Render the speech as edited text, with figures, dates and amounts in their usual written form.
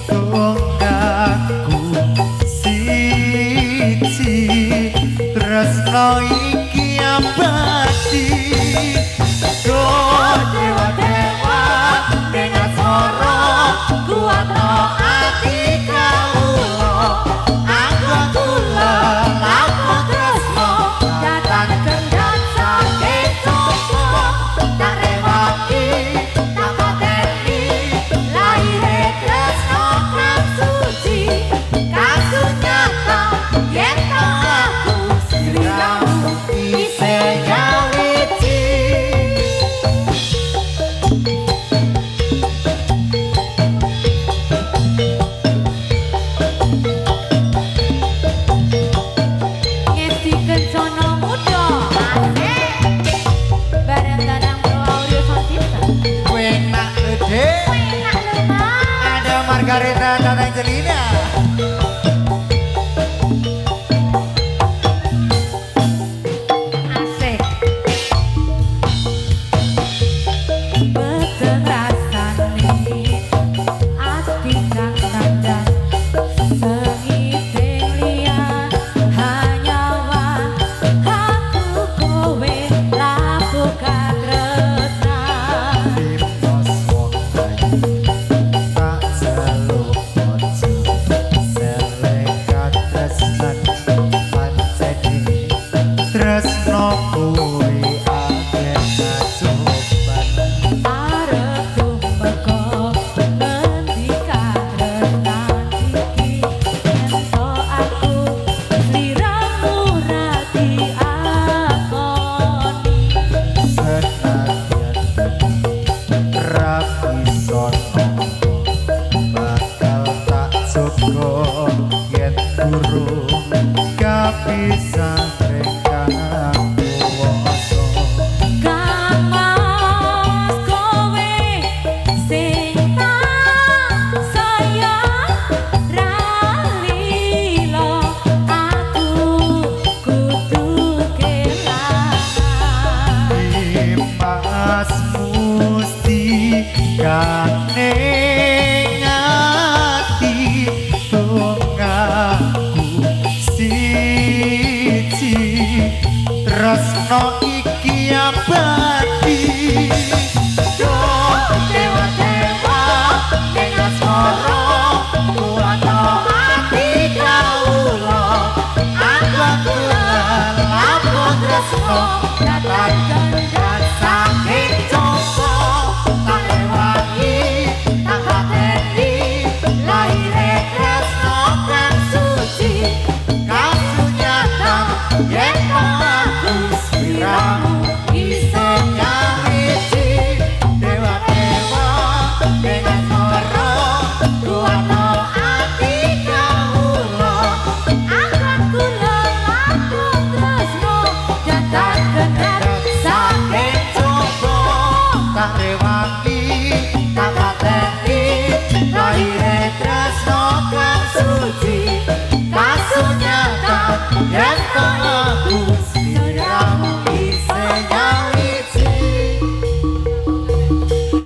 Tunggaku siji, tresno iki abadi. Duh dewa dewa dengan soro kuatno ati kawula. Aku kula laku tresno datang kendang saking coba. Tak rewangi tak pateni lahire tresno kang suci kang sunyata yen to aku sliramu isih nyawiji. Ngesti Kencono Muda. Asik. Bareng Danang Bro Audio Sound System. Enak gede. Enak lho, Mas. Ada Margareta dan Angelina. Asik. Beteng rasane ati kang tandang sengiting liya hanyawa aku kowe laku katresnan. Timnas wong ayu tak celuk aja selek katresnan pancen tresno kuwi akeh kacoban. Arep tumeka ngendi katresnan iki yen to aku sliramu ra diakoni. Senadyan ra bisa nampa bakal tak jaga yen durung kapisan ring kang kuwasa. Kang Mas kowe sing tak sayang ra lila aku kudu kelangan. Dimas musti kane ati tunggaku siji, tresno iki abadi. Duh dewa dewa ning asmara kuwatno ati kawula. Aku laku tresno datang